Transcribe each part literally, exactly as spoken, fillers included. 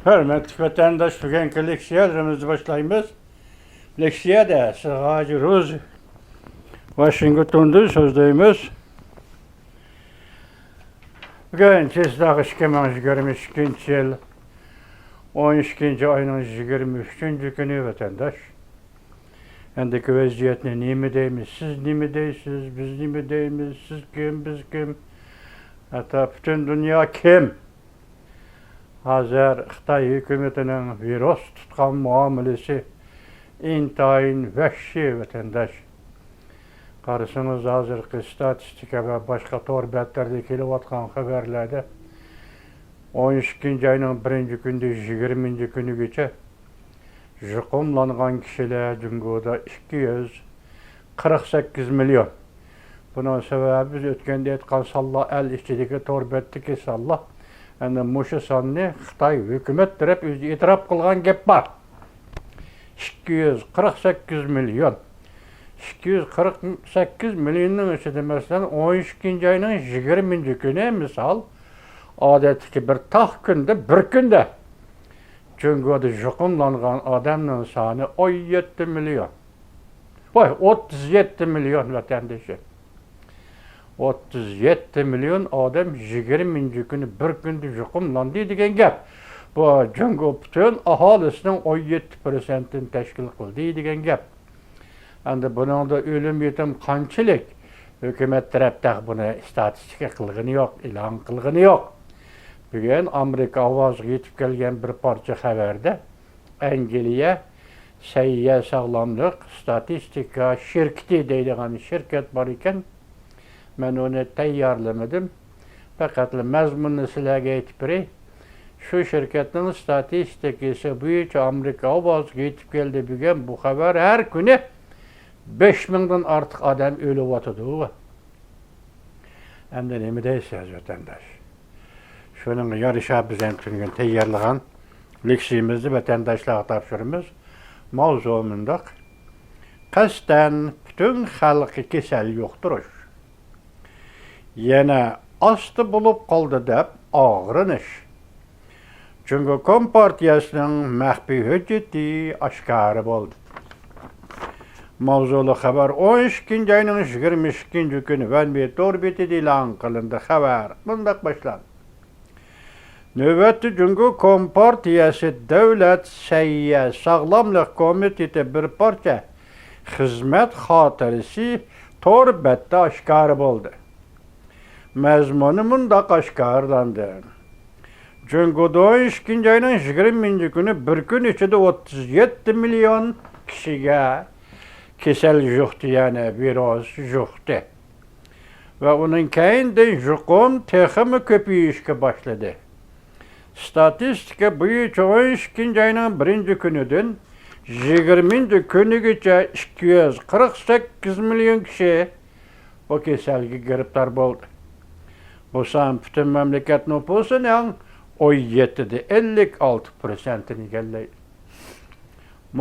ھۆرمەتلىك ۋەتەنداش، بۈگۈنكى لېكسىيەلىرىمىزنى باشلايمىز. لېكسىيەدە سىز ھاجى روز ۋاشىنگتوندىن سۆزلەيمىز. بۈگۈن چېسلاق ئىككى مىڭ يىگىرمە ئىككىنچى يىل، ئون ئىككىنچى ئاينىڭ يىگىرمە ئۈچىنچى كۈنى، ۋەتەنداش. ئەمدىكى ۋەزىيەتنى نېمە دەيمىز؟ سىز نېمە دەيسىز؟ بىز نېمە دەيمىز؟ سىز كىم؟ بىز كىم؟ ھەتتا پۈتۈن دۇنيا كىم؟ ھازىر خىتاي ھۆكۈمىتىنىڭ ۋىرۇس تۇتقان مۇئامىلىسى ئىنتايىن ۋەھشىي، ۋەتەنداش. قارىسىڭىز، ھازىرقى ستاتىستىكا ۋە باشقا تور بەتلەردە كېلىۋاتقان خەۋەرلەردە، ئون ئىككىنچى ئاينىڭ بىرىنچى كۈنىدىن يىگىرمىنچى كۈنىگىچە يۇقۇملانغان كىشىلەر جۇڭگودا ئىككى يۈز قىرىق سەككىز مىليون. بۇنىڭ سەۋەبى، بىز ئۆتكەندە ئېيتقان سانلار، ئەل ئىچىدىكى تور بەتتىكى سانلار. ئەنە مۇشۇ ساننى خىتاي ھۆكۈمەت تەرەپ ئۆزى ئېتىراپ قىلغان گەپ بار. ئىككى يۈز قىرىق سەككىز مىليون. ئىككى يۈز قىرىق سەككىز مىليوننىڭ ئىچىدە، مەسىلەن، ئون ئىككىنچى ئاينىڭ يىگىرمىنچى كۈنى، مىسال، ئادەتتىكى بىر تاق كۈندە، بىر كۈندە جۇڭگودا يۇقۇملانغان ئادەمنىڭ سانى ئون يەتتە مىليون. ۋاي، ئوتتۇز يەتتە مىليون ۋەتەندىشى. ئوتتۇز يەتتە مىليون ئادەم يىگىرمىنچى كۈنى بىر كۈندە يۇقۇملاندى دېگەن گەپ. بۇ جۇڭگو پۈتۈن ئاھالىسىنىڭ ئون يەتتە پىرسەنتىنى تەشكىل قىلدى دېگەن گەپ. ئەمدى بۇنىڭدا ئۆلۈم يېتىم قانچىلىك؟ ھۆكۈمەت تەرەپ تېخى بۇنى ئىستاتىستىكا قىلغىنى يوق، ئېلان قىلغىنى يوق. بۈگۈن ئامېرىكا ئاۋازىغا يېتىپ كەلگەن بىر پارچە خەۋەردە، ئەنگلىيە سەھىيە ساغلاملىق ستاتىستىكا شىركىتى دەيدىغان شىركەت بار ئىكەن. مەن ئۇنى تەييارلىمىدىم. پەقەتلا مەزمۇننى سىلەرگە ئېيتىپ بېرەي. شۇ شىركەتنىڭ ستاتىستىكىسى بويىچە ئامېرىكا ئاۋازىغا يېتىپ كەلدى بۈگۈن بۇ خەۋەر. ھەر كۈنى بەش مىڭدىن ئارتۇق ئادەم ئۆلۈۋاتىدۇ. ئەمدى نېمە دەيسىز، ۋەتەنداش؟ شۇنىڭغا يارىشا، بىز ئەمدى تۈنۈگۈن تەييارلىغان لېكسىيىمىزنى ۋەتەنداشلارغا تاپشۇرىمىز. ماۋزۇ مۇنداق: قەستەن پۈتۈن خەلققە كېسەل يۇقتۇرۇش. يەنە ئاستا بولۇپ قالدى دەپ ئاغرىنىش. جۇڭگو كومپارتىيەسىنىڭ مەخپىي ھۆججىتى ئاشكارا بولدى. ماۋزۇلۇق خەۋەر ئون ئىككىنچى ئاينىڭ يىگىرمە ئىككىنچى كۈنى ۋەنۋې تور بېتىدە ئېلان قىلىندى. خەۋەر مۇنداق باشلاندى. نۆۋەتتە جۇڭگو كومپارتىيەسى دۆلەت سەھىيە ساغلاملىق كومىتېتى بىر پارچە خىزمەت خاتىرىسى تور بەتتە ئاشكارا بولدى. مەزمۇنى مۇنداق ئاشكارىلاندى: جۇڭگودا ئون ئىككىنچى ئاينىڭ يىگىرمىنچى كۈنى بىر كۈن ئىچىدە ئوتتۇز يەتتە مىليون كىشىگە كېسەل يۇقتى، يەنى ۋىرۇس يۇقتى. ۋە ئۇنىڭ كەينىدىن يۇقۇم تېخىمۇ كۆپىيىشكە باشلىدى. ستاتىستىكا بويىچە ئون ئىككىنچى ئاينىڭ بىرىنچى كۈنىدىن يىگىرمىنچى كۈنىگىچە ئىككى يۈز قىرىق سەككىز مىليون كىشى بۇ كېسەلگە گىرىپتار بولدى. بۇ سان پۈتۈن مەملىكەت نوپۇسىنىڭ ئون يەتتىدە ئەللىك ئالتە پىرسەنتىنى ئىگىلەيدۇ.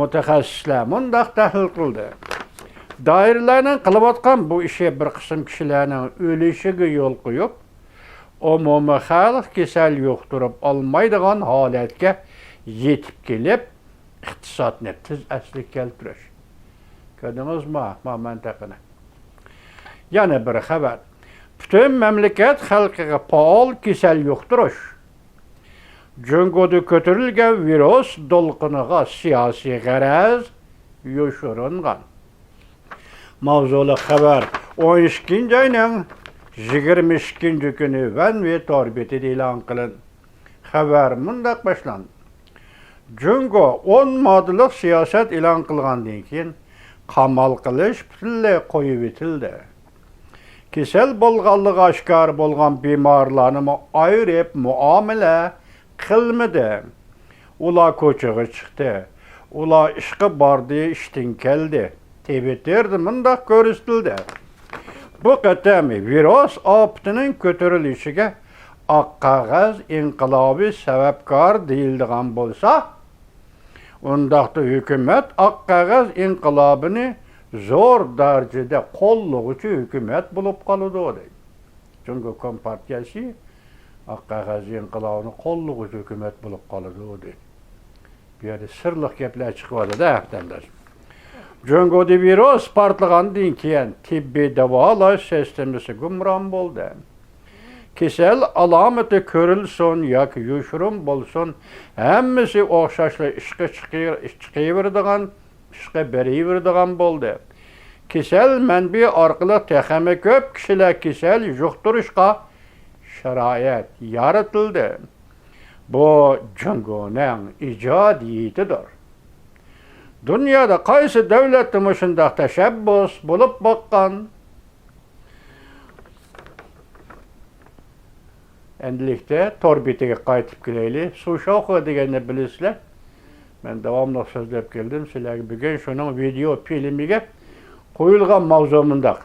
مۇتەخەسسىسلەر مۇنداق تەھلىل قىلدى: دائىرىلەرنىڭ قىلىۋاتقان بۇ ئىشى بىر قىسىم كىشىلەرنىڭ ئۆلۈشىگە يول قويۇپ، ئومۇمىي خەلق كېسەل يۇقتۇرۇپ ئالمايدىغان ھالەتكە يېتىپ كېلىپ، ئىقتىسادنى تېز ئەسلىگە كەلتۈرۈش. كۆردىڭىزمۇ ما مەنتىقىنى؟ يەنە بىر خەۋەر. پۈتۈن مەملىكەت خەلقىگە پائال كېسەل يۇقتۇرۇش. جۇڭگودا كۆتۈرۈلگەن ۋىرۇس دولقۇنىغا سىياسىي غەرەز يوشۇرۇنغان. ماۋزۇلۇق خەۋەر ئون ئىككىنچى ئاينىڭ يىگىرمە ئىككىنچى كۈنى ۋەنۋې تور بېتىدە ئېلان قىلىندى. خەۋەر مۇنداق باشلاندى: جۇڭگو ئون ماددىلىق سىياسەت ئېلان قىلغاندىن كېيىن، قامال قىلىش پۈتۈنلەي قويۇۋېتىلدى. كېسەل بولغانلىقى ئاشكارا بولغان بىمارلارنىمۇ ئايرىپ مۇئامىلە قىلمىدى. ئۇلار كوچىغا چىقتى. ئۇلار ئىشقا باردى، ئىشتىن كەلدى. تىۋىتتېردا مۇنداق كۆرسىتىلدى: بۇ قېتىم ۋىرۇس ئاپىتىنىڭ كۆتۈرۈلۈشىگە ئاق قەغەز ئىنقىلابى سەۋەبكار دېيىلىدىغان بولسا، ئۇنداقتا ھۆكۈمەت ئاق قەغەز ئىنقىلابىنى زور دەرىجىدە قوللىغۇچى ھۆكۈمەت بولۇپ قالىدۇ، دەيدۇ. جۇڭگو كومپارتىيەسى ئاق قەغەز ئىنقىلابىنى قوللىغۇچى ھۆكۈمەت بولۇپ قالىدۇ، دېدى. بۇ يەردە سىرلىق گەپلەر چىقىۋاتىدۇ، ۋەتەنداش. جۇڭگودا ۋىرۇس پارتلىغاندىن كېيىن، تېببىي داۋالاش سىستېمىسى گۇمران بولدى. كېسەل ئالامىتى كۆرۈلسۇن ياكى يوشۇرۇن بولسۇن، ھەممىسى ئوخشاشلا ئىشقا چىقىۋېرىدىغان، ئىشقا بېرىۋېرىدىغان بولدى. كېسەل مەنبىيى ئارقىلىق تېخىمۇ كۆپ كىشىلەر كېسەل يۇقتۇرۇشقا شارائىت يارىتىلدى. بۇ جۇڭگونىڭ ئىجادىيىتىدۇر. دۇنيادا قايسى دۆلەتتە مۇشۇنداق تەشەببۇس بولۇپ باققان؟ ئەمدىلىكتە تور بېتىگە قايتىپ كېلەيلى. سۇشاۋخې دېگەننى بىلىسىلەر. مەن داۋاملىق سۆزلەپ كەلدىم. سىلەرگە بۈگۈن شۇنىڭ ۋىدېئو فىلىمىگە قويۇلغان ماۋزۇ مۇنداق.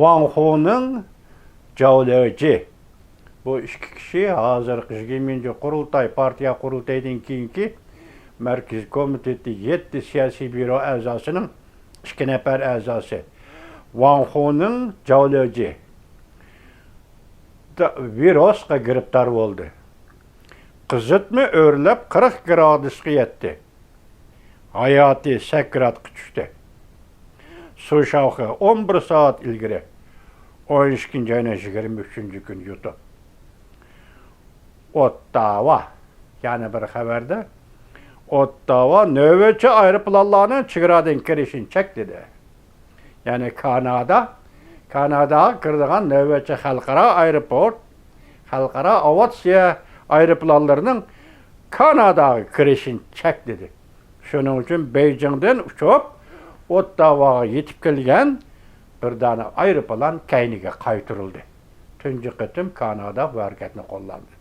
ۋاڭ خۇنىڭ جاۋ لېجى. بۇ ئىككى كىشى ھازىرقى يىگىرمىنچى قۇرۇلتاي، پارتىيە قۇرۇلتىيىدىن كېيىنكى مەركىزىي كومىتېتى يەتتە سىياسىي بيۇرو ئەزاسىنىڭ ئىككى نەپەر ئەزاسى. ۋاڭ خۇنىڭ جاۋ لېجى ۋىرۇسقا گىرىپتار بولدى. قىزىتما ئۆرلەپ، قىرىق گرادۇسقا يەتتى. ھاياتىي سەكراتقا چۈشتى. سۇشاۋخې ئون بىر سائەت ئىلگىرى، ئون ئىككىنچى ئاينىڭ يىگىرمە ئۈچىنچى كۈنى يوتۇپ. ئوتتاۋا، يەنە بىر خەۋەردە، ئوتتاۋا نۆۋەتچى ئايروپىلانلارنىڭ چېگرادىن كىرىشىنى چەكلىدى. يەنى كانادا، كاناداغا كىرىدىغان نۆۋەتچى خەلقئارا ئايروپورت، خەلقئارا ئاۋىئاتسىيە ئايروپىلانلىرىنىڭ كاناداغا كىرىشىنى چەكلىدى. شۇنىڭ ئۈچۈن بېيجىڭدىن ئۇچۇپ، ئوتتاۋاغا يېتىپ كەلگەن بىر دانە ئايروپىلان كەينىگە قايتۇرۇلدى. تۇنجى قېتىم كانادا بۇ ھەرىكەتنى قوللاندى.